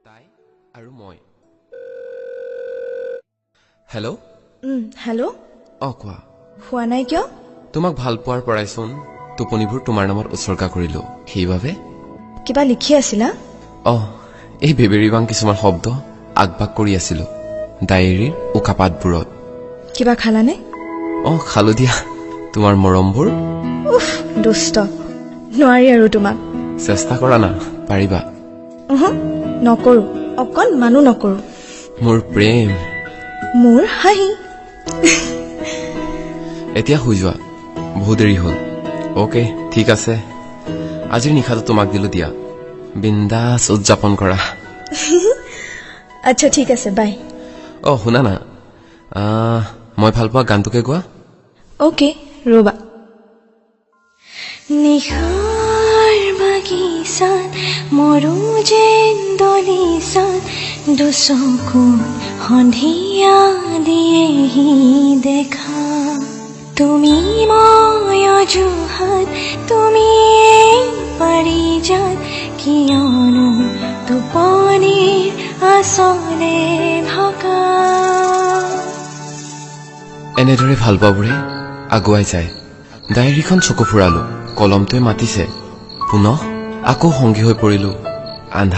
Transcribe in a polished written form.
তাই আৰু মই। হেল্ল'। হেল্ল'। অ কোৱা। হোৱা নাই কিয়? তোমাক ভাল পোৱাৰ পৰাইচোন টোপনিবোৰ তোমাৰ নামত উৎসৰ্গা কৰিলো, সেইবাবে। কিবা লিখি আছিলা? অ, এই বেবেৰিবাং কিছুমান শব্দ আগবাগ কৰি আছিলো ডায়েৰীৰ উকা পাতবোৰত। কিবা খালানে? অ খালো দিয়া, তোমাৰ মৰমবোৰ। উফ দুষ্ট, নোৱাৰি আৰু তোমাক। চেষ্টা কৰা না, পাৰিবা। নকৰো, অকণমানো নকৰো। মোৰ প্ৰেম, মোৰ হাঁহি। এতিয়া শুই যোৱা, বহুত দেৰি হ'ল। অ'কে ঠিক আছে, আজিৰ নিশাটো তোমাক দিলো দিয়া, বিন্দাছ উদযাপন কৰা। আচ্ছা ঠিক আছে, বাই। অ শুনা না, মই ভাল পোৱা গানটোকে গোৱা। অ'কে ৰ'বা। নিশাৰ বাগিচাত মৰো যেন দলিচাত দুচকুত সন্ধিয়া দিয়েহি দেখা। তুমি মই অজুহাত, তুমি পাৰিজাত, কিয়নো টোপনিৰ আচলে ঢকা। এনেদৰে ভালপোৱাবোৰে আগুৱাই যায়। ডায়েৰীখন চকু ফুৰালো, কলমটোৱে মাতিছে। পুনঃ আকৌ সংগী হৈ পৰিলো আন্ধাৰ।